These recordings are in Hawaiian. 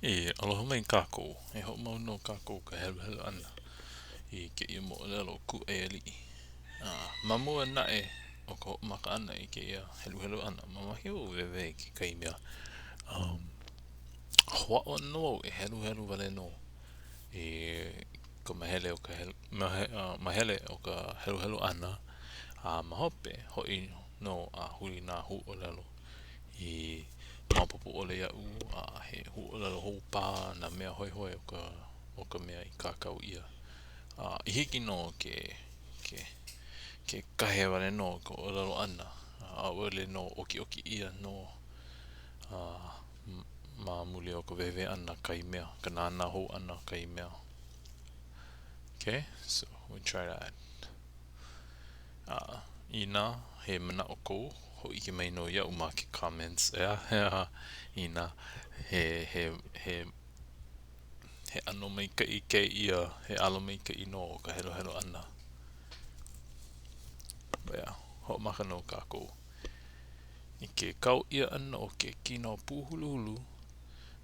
E aloha mai kākou. E hoʻomau nō kākou ka heluhelu ʻana i kēia moʻolelo kūʻai aliʻi. A ma mua naʻe o ka hoʻomaka ʻana i kēia heluhelu ʻana, mamake wau e wehewehe i kekahi mea. Um, hoʻāʻo nō au e heluhelu wale nō i ka mahele o ka helu, mahe, uh, mahele o ka heluhelu ʻana, a ma hope, hoʻi nō a huli nā huaʻōlelo i maopopo ʻole iaʻu a he huaʻōlelo hou paha nā mea hoihoi o ka o ka mea i kākau ʻia. A i hiki nō ke ke ke kahe wale nō ka ʻōlelo ʻana, ʻaʻole nō ʻokiʻoki ʻia nō a ma muli o ka wehewehe ʻana kahi mea, ka nānā hou ʻana kahi mea. Okay, so we try that. A inā he manaʻo kou, hōʻike mai nō iaʻu ma ke comments, ʻeā? Inā he, he, he, he ʻano maikaʻi kēia, he ala maikaʻi nō o ka heluhelu ʻana. But yeah, hoʻomaka nō kākou. I ke kau ʻia ʻana o ke kino pūhuluhulu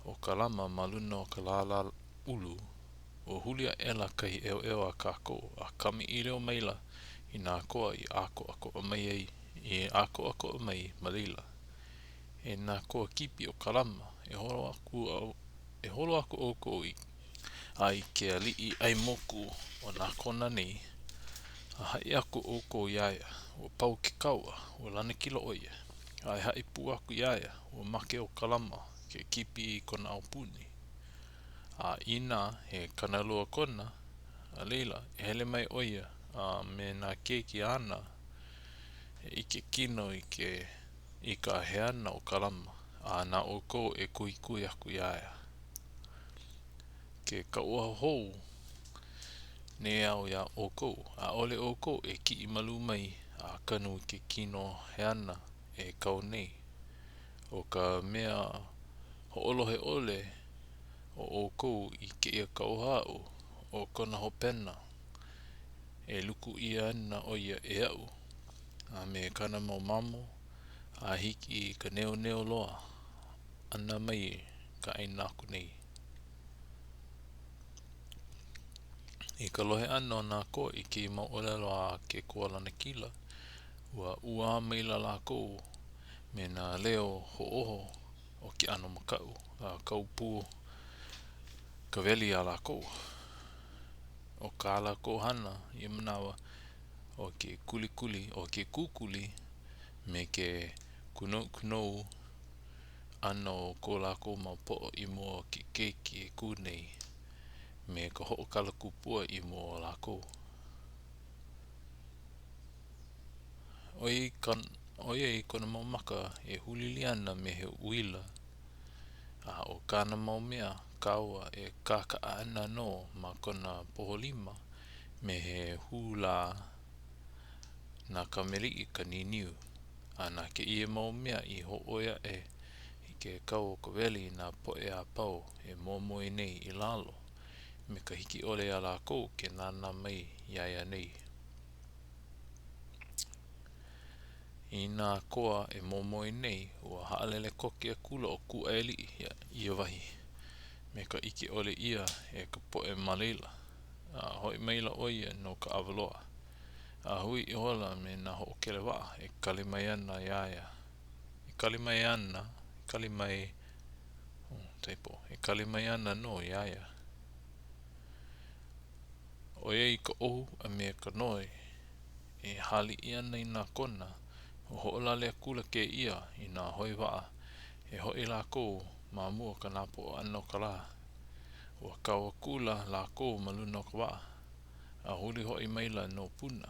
o Kalama ma luna o ka lālā ʻulu, Ua huli aʻela kahi ʻeoʻeo a kākou, a kamaʻilio maila i nā koa i ʻākoʻakoʻa mai ai, i ʻākoʻakoʻa mai ma laila. E nā koa kipi o Kalama, e holo aku, e holo aku ʻoukou i, a i ke aliʻi ʻai moku o nā Kona nei, a haʻi aku ʻoukou iā ia, ua pau ke kaua, ua lanakila ʻo ia, a e haʻi pū aku iā ia, ua make ʻo Kalama, ke kipi i kona aupuni. A inā he kānalua kona, a laila, e hele mai ʻo ia a me nā keiki āna e ʻike kino i ke i ka heana o Kalama, a na ʻoukou e kuhikuhi aku iā ia. Ke kauoha hou nei au iā ʻoukou, ʻaʻole ʻoukou e kiʻi malū mai a kanu i ke kino heana e kau nei. ʻO ka mea hoʻolohe ʻole o ʻoukou i kēia kauoha aʻu, ʻo kona hopena, e luku ʻia ana ʻo ia e aʻu, a me kāna mau mamo, a hiki i ka neoneo loa ʻana mai ka ʻāina aku nei. I ka lohe ʻana o nā koa i kēia mau ʻōlelo a ke koa lanakila, ua ʻuā maila lākou me nā leo hoʻōho o ke ʻano makaʻu, a kau pū ka weli iā lākou. ʻO kā lākou hana ia manawa, ʻo ke kulikuli, ʻo ke kukuli me ke kunoukunou ʻana o ko lākou mau poʻo i mua o ke keiki e kū nei me ka hoʻokalakupua i mua o lākou. ʻOiai kona mau maka e hulili ana me he uila, a ʻo kāna mau mea kaua e kākaʻa ana nō ma kona poholima me he hū lā na ka meliʻi ka niniu, a na kēia mau mea i hōʻoi aʻe i ke kau o ka weli i nā poʻe a pau e moemoe nei i lalo me ka hiki ʻole iā lākou ke nānā mai iā ia nei. I nā koa e moemoe nei, ua haʻalele koke akula ʻo Kūʻaiāliʻi i ia wahi me ka ʻike ʻole ʻia e ka poʻe ma laila, a hoʻi maila ʻo ia no ka ʻAwaloa, a hui ihola me nā hoʻokele waʻa e kali mai ana iā ia, e kali mai ana, e kali mai, oh, typo, e kali mai ana nō iā ia. ʻOiai ka ʻohu a me ka noe e hāliʻi ana i nā kona, ua hoʻolale akula kēia i nā hoe waʻa e hoʻi lākou ma mua o ka napoʻo ʻana o ka lā. Ua kau akula lākou ma luna o ka waʻa, a huli hoʻi maila no Puna.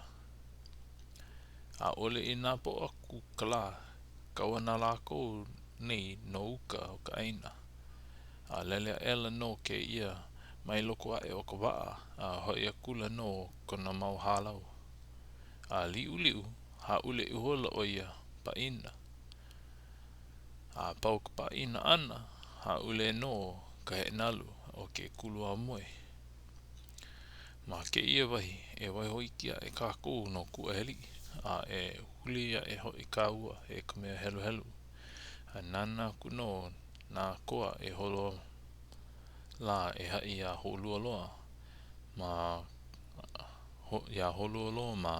ʻAʻole i napoʻo aku ka lā, kau ana lākou nei no uka o ka ʻāina. A lele aʻela nō kēia mai loko aʻe o ka waʻa a hoʻi akula no kona mau hālau. A liʻuliʻu, hāʻule ihola ʻo ia pāʻina. A pau ka pāʻina ʻana, hāʻule nō ka heʻenalu o ke kulu a moe. Ma kēia wahi e waiho iki aʻe kākou no Kūʻaiāliʻi, a e huli aʻe hoʻi kāua e ka mea heluhelu, a nānā aku nō nā koa e holo. lā e haʻi iā Hōlualoa mā iā Hōlualoa mā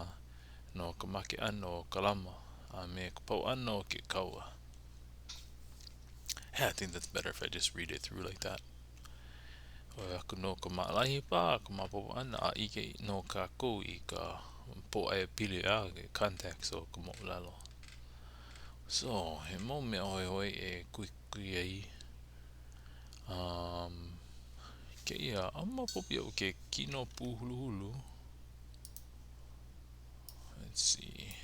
no ka make ʻana o Kalama a me ka pau ʻana o ke kaua. Yeah, I think that's better if I just read it through like that. ʻOi aku nō ka maʻalahi paha ka maopopo ʻana a ʻike nō kākou i ka pōʻaiapili a ke context o ka moʻolelo. So, he mau mea hoihoi e kuhikuhi ai. Um, kēia, ʻaʻole maopopo iaʻu ke kino pūhuluhulu. Let's see.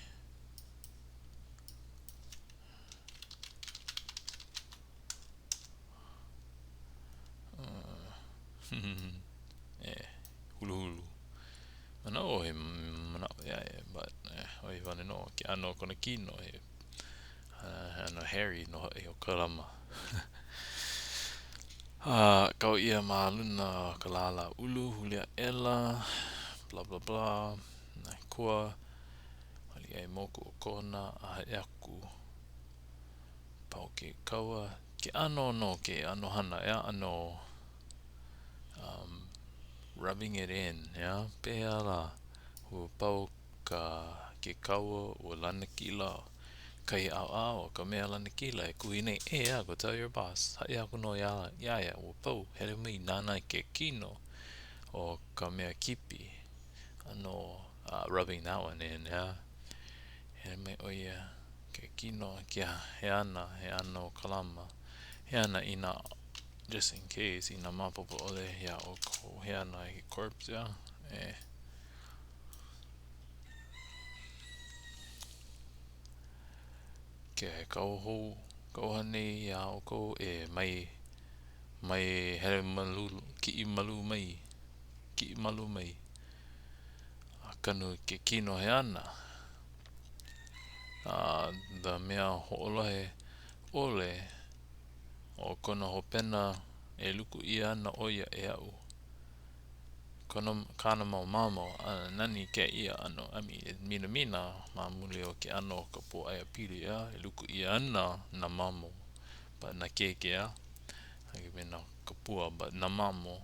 E, huluhulu. Manaʻo he manaʻo ʻē aʻe, but eh, ʻo ia wale nō ke ʻano o kona kino, he ʻano hairy nō hoʻi ʻo Kalama. A kau ʻia ma luna o ka lālā ʻulu, huli aʻela, blah blah blah, nā koa, ʻAi moku o Kona a haʻi aku. Pau ke kaua, ke ʻano nō ke ʻano hana, ʻeā ʻano um, rubbing it in, ʻeā? Pehea lā? Ua pau ka ke kaua, ua lanakila kahi ʻaoʻao o ka mea lanakila e kuhi nei, Hey, yeah, go tell your boss. Haʻi aku nō iā, iā ia, ua pau, hele mai nānā i ke kino o ka mea kipi. ʻAno uh, rubbing that one in, yeah. Hele mai ʻo ia ke kino kia he ana, he ʻano Kalama. He ana inā, just in case, inā maopopo ʻole iā ʻoukou, he ana he corpse, yeah. E. Ke kau hou, kauoha nei iā ʻoukou e mai, mai hele malū, kiʻi malū mai, kiʻi malū mai. A kanu i ke kino he ana. A the mea hoʻolohe ʻole o kona hopena e luku ʻia ana ʻo ia e aʻu. Kona, kāna mau mamo, a nani kēia ʻano, I mean, e minamina ma muli o ke ʻano o ka pōʻaiapili, ʻeā, e luku ʻia ana nā mamo, but nā keiki, ʻeā, I mean, nā ka pua, but nā mamo,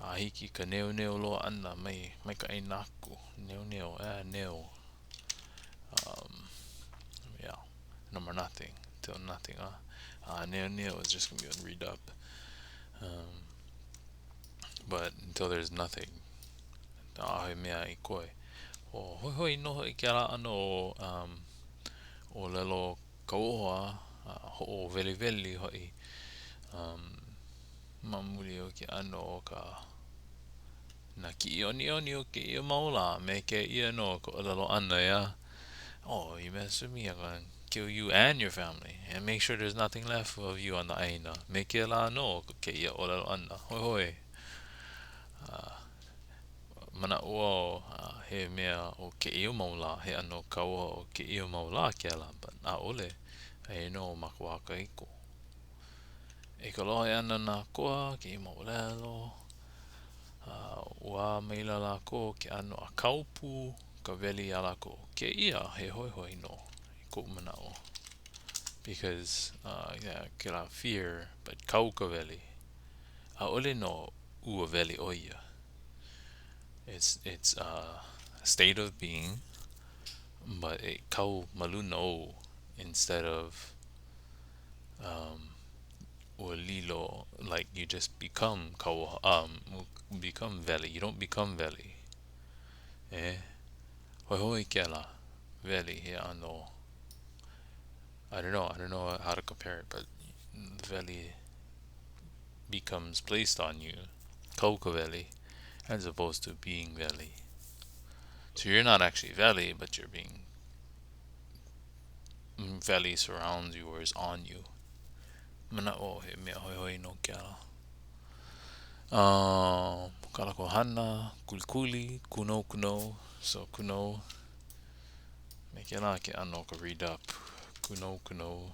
a hiki ka neoneo loa ʻana mai, mai ka ʻāina aku, neoneo, ʻeā, neo, um, yeah, no more nothing, till nothing, huh? Uh, neoneo is just gonna be on read up. Um, but until there's nothing, ʻaʻohe mea i koe. ʻO hoihoi nō hoʻi kēlā ʻano um, ʻōlelo kauoha, a hoʻoweliweli hoʻi um, ma muli o ke ʻano o ka nā kiʻiʻoniʻoni o kēia mau lā me kēia nō ka ʻōlelo ʻana, ʻeā? Oh, you mess with me, I'm gonna kill you and your family and make sure there's nothing left of you on the ʻāina. Me kēlā nō kēia ʻōlelo ʻana. Hoihoi. Uh, manaʻo au uh, he mea o kēia mau lā, he ʻano kauoha o kēia mau lā kēlā, but ʻaʻole, aia nō ma ka wā kahiko. I ka lohe ʻana nā koa kēia mau ʻōlelo, a ʻuā maila lākou ke ʻano a kau pū ka weli iā lākou. Kēia he hoihoi nō i koʻu manaʻo because uh, yeah, kēlā fear, but kau ka weli. ʻAʻole nō ua weli ʻo ia. It's, it's a state of being, but it kau ma luna ou instead of um, ua lilo, like you just become kauoha, um, become weli. You don't become weli. Eh? Hoihoi kēlā. Weli, he ʻano. I don't know. I don't know how to compare it, but weli becomes placed on you. Kau ka weli, as opposed to being weli. So you're not actually weli, but you're being weli surrounds you or is on you. Manaʻo he mea hoihoi nō kēlā. Um, kā lākou hana, kulikuli, kūnou kūnou. So kūnou, me kēlā ke ʻano o ka read up. Kūnou kūnou.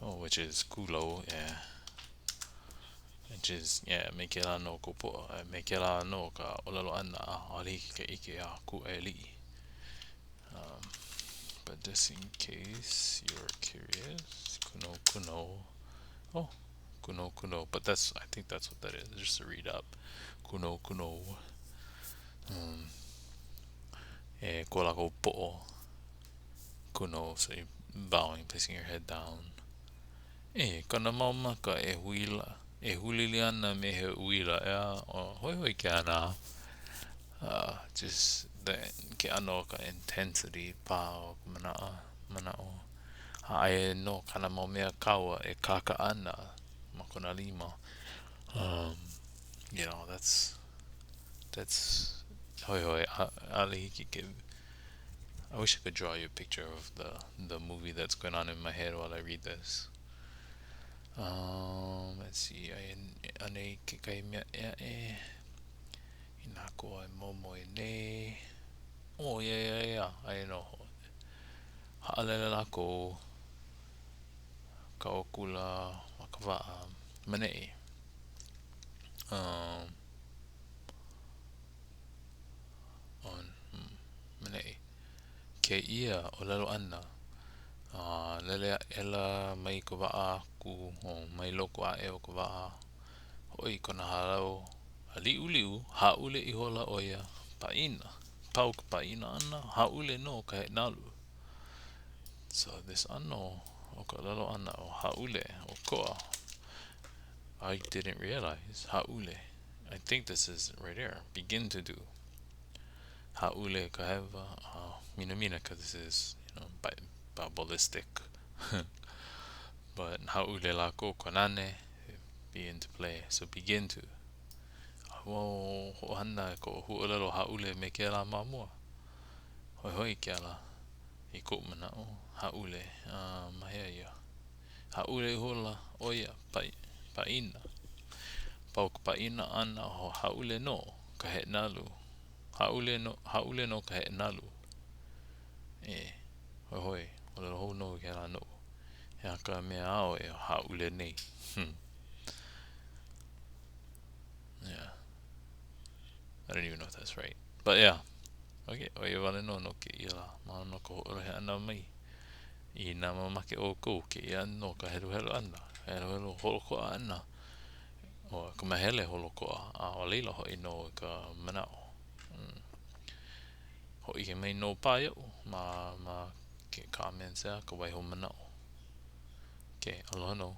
Oh, which is kūlou, yeah. Which is, yeah, me kēlā nō ka poʻo, me kēlā nō ka ʻōlelo ʻana, ʻaʻole hiki ke ʻike iā Kūʻaialii. Um, but just in case you're curious, kūnou kūnou. Oh, Kunou, kunou. But that's, I think that's what that is. Just to read up. Kunou, kunou. Um, e ko lākou poʻo. Kunou, so you bowing, placing your head down. E, kona mau maka e huila, e hulili ana me he uila, ʻeā, oh, hoihoi ke ana. Uh, just the, ke ʻano o ka intensity pā o ka manaʻo, manaʻo. A aia nō kāna mau mea kaua e kākaʻa ana ma kona lima. Um, you know, that's, that's hoihoi. ʻAʻole hiki ke I wish I could draw you a picture of the, the movie that's going on in my head while I read this. Um, let's see, aia anei kekahi mea ʻē aʻe i nā koa e momoe nei. Oh, yeah, yeah, yeah, aia nō hoʻi. Haʻalele lākou, kau akula ma ka waʻa maneʻi. Um, on, maneʻi. Kēia ʻōlelo ʻana, a lele aʻela mai ka waʻa aku, o mai loko aʻe o ka waʻa, hoʻi i kona hālau, a liʻuliʻu, hāʻule ihola ʻo ia, pāʻina. Pau ka pāʻina ʻana, hāʻule nō ka heʻenalu. So this ʻano o ka ʻōlelo ʻana ʻo hāʻule, ʻokoʻa, I didn't realize hāʻule. I think this is right here, begin to do. Hāʻule ka hewa, uh, minamina because this is, you know, Bibleistic. But hāʻule lākou kōnane, be into play, so begin to. Ua hoʻohana i ka huaʻōlelo hāʻule me kēlā ma mua. Hoihoi ke ala i koʻu manaʻo, hāʻule, uh, ma hea ia? Hāʻule ihola ʻo ia, pāʻina. Pau ka pāʻina ʻana, hāʻule nō ka heʻenalu. Hāʻule nō, hāʻule nō ka heʻenalu. E, hoihoi, ʻōlelo hou nō kēlā noʻu. He aha ka mea āu e hāʻule nei? Hmm. Yeah. I don't even know if that's right. But yeah. Okay, ʻo ia wale nō no kēia lā. Mahalo no ka hoʻolohe ʻana mai. Inā mamake ʻoukou, kēia nō ka heluhelu ʻana, heluhelu holokoʻa ʻana, o ka mahele holokoʻa, a ʻo laila hoʻi nō ka manaʻo. Mm. Hōʻike mai nō paha iaʻu ma, ma ke comments, ʻeā, ka waiho manaʻo. Okay, aloha nō.